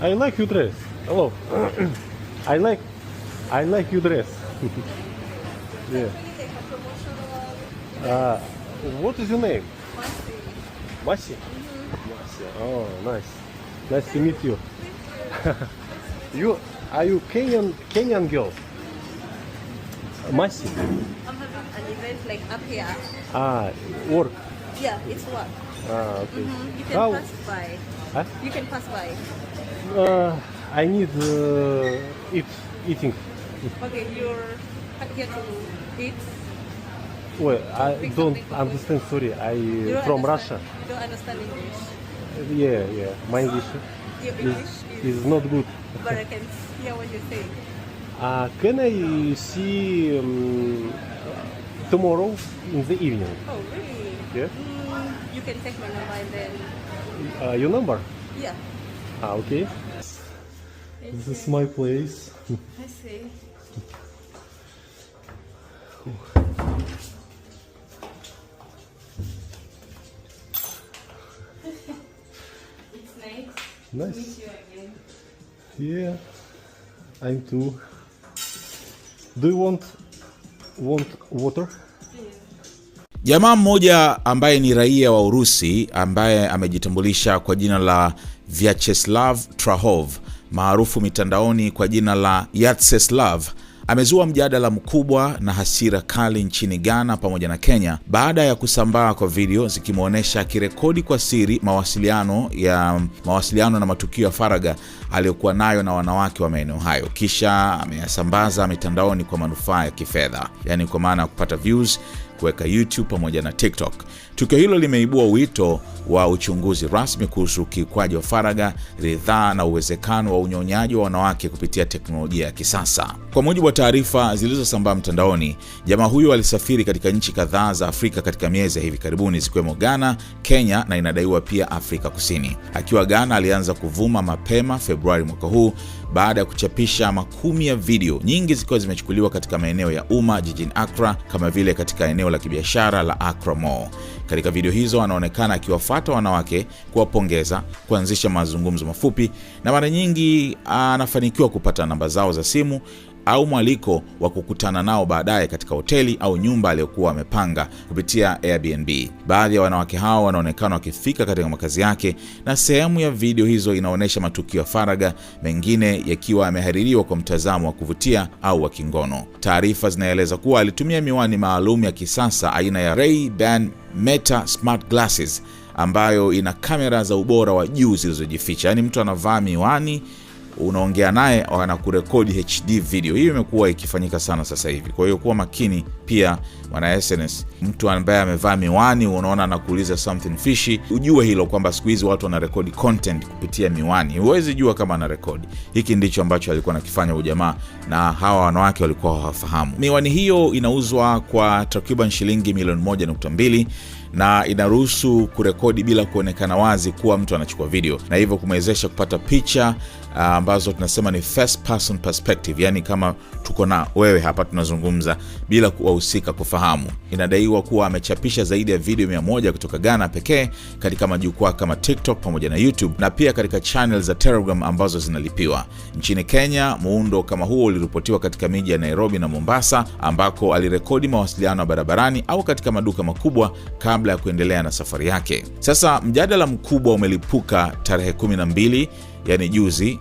I like your dress. Hello. I like your dress. Yeah. Actually, like a promotional What is your name? Masi. Masi? Masi. Oh, nice. Nice to meet you. You are you Kenyan girl? Masi. I'm having an event like up here. Ah, work. Yeah, it's work. Ah, okay. You can How? Pass by. Huh? You can pass by. I need eating. Okay, you're here to eat. Well, I Pick don't something for food. Understand. Sorry, I You don't from understand- Russia. You don't understand English. Yeah. My English Your is, English is, is not good. But I can hear what you're saying. Can I see tomorrow in the evening? Oh, really? Yeah. You can take my number and then Your number? Yeah. Ah, okay. This is my place. I see. It's nice Nice. to meet you again. Yeah, I'm too. Do you want water? Jamaa mmoja ambaye ni raia wa Urusi ambaye amejitambulisha kwa jina la Vyacheslav Trahov maarufu mitandaoni kwa jina la Yatseslav amezua mjadala mkubwa na hasira kali nchini Ghana pamoja na Kenya baada ya kusambaa kwa video zikimwonyesha akirekodi kwa siri mawasiliano na matukio ya faragha aliyokuwa nayo na wanawake wa maeneo hayo, kisha ameyasambaza mitandaoni kwa manufaa ya kifedha, yaani kwa maana ya kupata views, kuweka YouTube pamoja na TikTok. Tukio hilo limeibua wito wa uchunguzi rasmi kuhusu ukiukwaji wa faragha, ridhaa na uwezekano wa unyonyaji wa wanawake kupitia teknolojia ya kisasa. Kwa mujibu wa taarifa zilizosambaa mtandaoni, jamaa huyo alisafiri katika nchi kadhaa za Afrika katika miezi ya hivi karibuni zikiwemo Ghana, Kenya na inadaiwa pia Afrika Kusini. Akiwa Ghana alianza kuvuma mapema Februari mwaka huu baada ya kuchapisha makumi ya video, nyingi zikiwa zimechukuliwa katika maeneo ya umma jijini Accra kama vile katika eneo la kibiashara la Accra Mall. Katika video hizo anaonekana akiwafuata wanawake, kuwapongeza, kuanzisha mazungumzo mafupi na mara nyingi anafanikiwa kupata namba zao za simu au mwaliko wa kukutana nao baadaye katika hoteli au nyumba aliyokuwa amepanga kupitia Airbnb. Baadhi ya wanawake hao wanaonekana wakifika katika makazi yake, na sehemu ya video hizo inaonyesha matukio ya faragha, mengine yakiwa yamehaririwa kwa mtazamo wa kuvutia au wa kingono. Taarifa zinaeleza kuwa alitumia miwani maalum ya kisasa aina ya Ray-Ban Meta Smart Glasses ambayo ina kamera za ubora wa juu zilizojificha. Yaani mtu anavaa miwani, unaongea naye anakurekodi HD video. Hiyo imekuwa ikifanyika sana sasa hivi. Kwa hiyo kuwa makini pia, mwana SNS, mtu ambaye amevaa miwani unaona anakuuliza something fishy, ujue hilo kwamba siku hizi watu wanarekodi content kupitia miwani, huwezi jua kama anarekodi. Hiki ndicho ambacho alikuwa anakifanya huyu jamaa, na hawa wanawake walikuwa hawafahamu. Miwani hiyo inauzwa kwa takriban shilingi milioni 1.2 na inaruhusu kurekodi bila kuonekana wazi kuwa mtu anachukua video, na hivyo kumwezesha kupata picha ambazo tunasema ni first person perspective, yani kama tuko na wewe hapa tunazungumza bila wahusika kufahamu. Inadaiwa kuwa amechapisha zaidi ya video 100 kutoka Ghana pekee katika majukwaa kama TikTok pamoja na YouTube na pia katika channel za Telegram ambazo zinalipiwa. Nchini Kenya, muundo kama huo uliripotiwa katika miji ya Nairobi na Mombasa ambako alirekodi mawasiliano ya barabarani au katika maduka makubwa kabla ya kuendelea na safari yake. Sasa mjadala mkubwa umelipuka tarehe 12, yani juzi,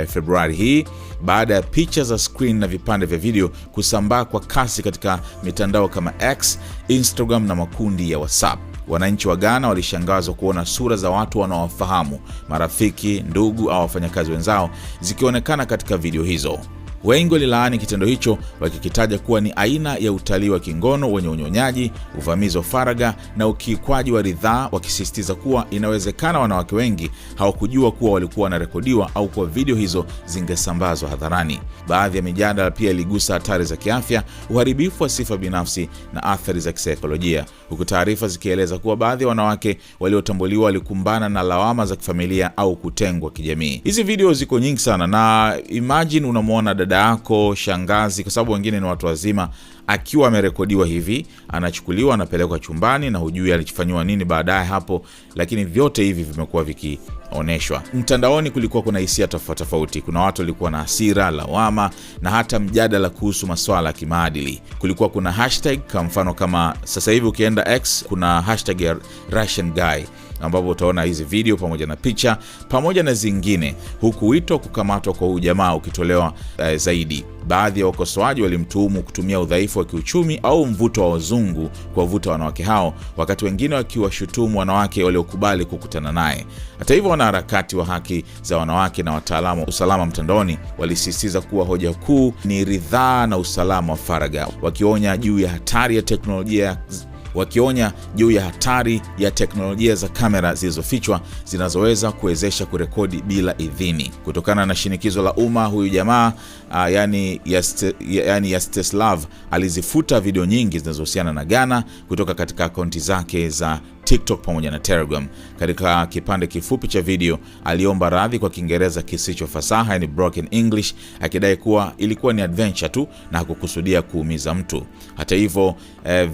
Februari hii, baada ya picha za screen na vipande vya video kusambaa kwa kasi katika mitandao kama X, Instagram na makundi ya WhatsApp. Wananchi wa Ghana walishangazwa kuona sura za watu wanaowafahamu, marafiki, ndugu au wafanyakazi wenzao zikionekana katika video hizo. Wengi walilaani kitendo hicho wakikitaja kuwa ni aina ya utalii wa kingono wenye unyonyaji, uvamizi wa faragha na ukiukwaji wa ridhaa, wakisisitiza kuwa inawezekana wanawake wengi hawakujua kuwa walikuwa wanarekodiwa au kuwa video hizo zingesambazwa hadharani. Baadhi ya mijadala pia iligusa hatari za kiafya, uharibifu wa sifa binafsi na athari za kisaikolojia, huku taarifa zikieleza kuwa baadhi ya wanawake waliotambuliwa walikumbana na lawama za kifamilia au kutengwa kijamii. Hizi video ziko nyingi sana, na imagine unamwona dada yako, shangazi, kwa sababu wengine ni watu wazima, akiwa amerekodiwa hivi, anachukuliwa anapelekwa chumbani na hujui alichofanyiwa nini baadaye hapo, lakini vyote hivi vimekuwa vikioneshwa mtandaoni. Kulikuwa kuna hisia tofauti tofauti. Kuna watu walikuwa na hasira, lawama na hata mjadala kuhusu maswala ya kimaadili. Kulikuwa kuna hashtag, kwa mfano kama sasa hivi ukienda X kuna hashtag ya Russian guy ambapo utaona hizi video pamoja na picha pamoja na zingine, huku wito wa kukamatwa kwa huyu jamaa ukitolewa zaidi. Baadhi ya wakosoaji walimtuhumu kutumia udhaifu wa kiuchumi au mvuto wa wazungu kuwavuta wanawake hao, wakati wengine wakiwashutumu wanawake waliokubali kukutana naye. Hata hivyo, wanaharakati wa haki za wanawake na wataalamu wa usalama mtandaoni walisisitiza kuwa hoja kuu ni ridhaa na usalama wa faragha, wakionya juu ya hatari ya teknolojia za kamera zilizofichwa zinazoweza kuwezesha kurekodi bila idhini. Kutokana na shinikizo la umma, huyu jamaa yani Yasteslav alizifuta video nyingi zinazohusiana na Ghana kutoka katika akaunti zake za TikTok pamoja na Telegram. Katika kipande kifupi cha video aliomba radhi kwa Kiingereza kisicho fasaha, yani broken English, akidai kuwa ilikuwa ni adventure tu na hakukusudia kuumiza mtu. Hata hivyo,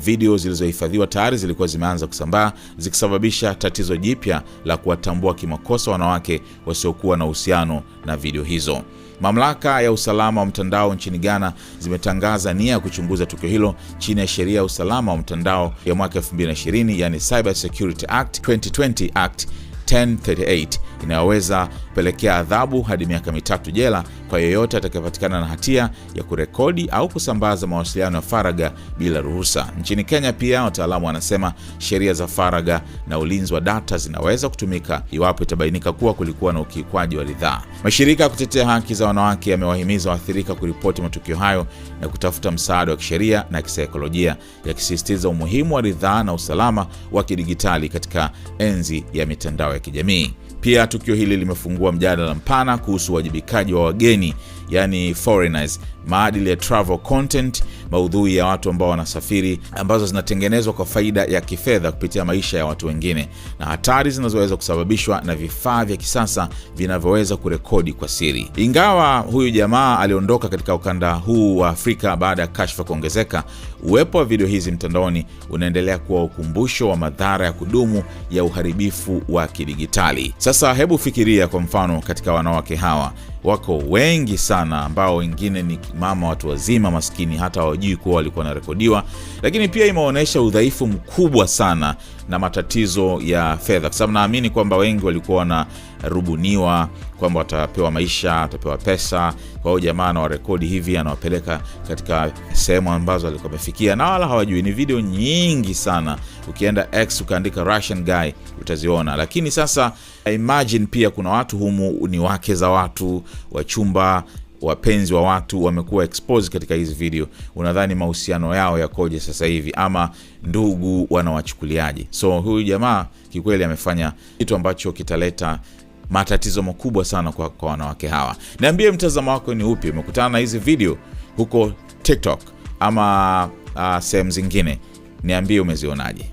video zilizohifadhiwa tayari zilikuwa zimeanza kusambaa zikisababisha tatizo jipya la kuwatambua kimakosa wanawake wasiokuwa na uhusiano na video hizo. Mamlaka ya usalama wa mtandao nchini Ghana zimetangaza nia ya kuchunguza tukio hilo chini ya sheria ya usalama wa mtandao ya mwaka 2020, yani Cyber Security Act 2020 Act 1038, inayoweza kupelekea adhabu hadi miaka 3 jela kwa yeyote atakayepatikana na hatia ya kurekodi au kusambaza mawasiliano ya faragha bila ruhusa. Nchini Kenya pia wataalamu wanasema sheria za faragha na ulinzi wa data zinaweza kutumika iwapo itabainika kuwa kulikuwa na ukiukwaji wa ridhaa. Mashirika ya kutetea haki za wanawake yamewahimiza waathirika kuripoti matukio hayo na kutafuta msaada wa kisheria na kisaikolojia, yakisisitiza umuhimu wa ridhaa na usalama wa kidigitali katika enzi ya mitandao ya kijamii. Pia tukio hili limefungua mjadala mpana kuhusu uwajibikaji wa wageni, yani foreigners, maadili ya travel content, maudhui ya watu ambao wanasafiri ambazo zinatengenezwa kwa faida ya kifedha kupitia maisha ya watu wengine, na hatari zinazoweza kusababishwa na vifaa vya kisasa vinavyoweza kurekodi kwa siri. Ingawa huyu jamaa aliondoka katika ukanda huu wa Afrika baada ya kashfa kuongezeka, uwepo wa video hizi mtandaoni unaendelea kuwa ukumbusho wa madhara ya kudumu ya uharibifu wa kidigitali. Sasa hebu fikiria kwa mfano, katika wanawake hawa wako wengi sana ambao wengine ni mama watu wazima maskini, hata hawajui kuwa walikuwa wanarekodiwa, lakini pia imeonyesha udhaifu mkubwa sana na matatizo ya fedha, kwa sababu naamini kwamba wengi walikuwa wanarubuniwa kwamba watapewa maisha, watapewa pesa. Kwa hiyo jamaa anawarekodi hivi, anawapeleka katika sehemu ambazo alikuwa amefikia na wala hawajui. Ni video nyingi sana, ukienda X ukaandika Russian guy utaziona. Lakini sasa imagine pia kuna watu humu ni wake za watu, wachumba, wapenzi wa watu wamekuwa exposed katika hizi video. Unadhani mahusiano yao yakoje sasa hivi, ama ndugu wanawachukuliaje? So huyu jamaa kikweli amefanya kitu ambacho kitaleta matatizo makubwa sana kwa wanawake hawa. Niambie mtazamo wako ni upi? Umekutana na hizi video huko TikTok ama sehemu zingine? Niambie umezionaje.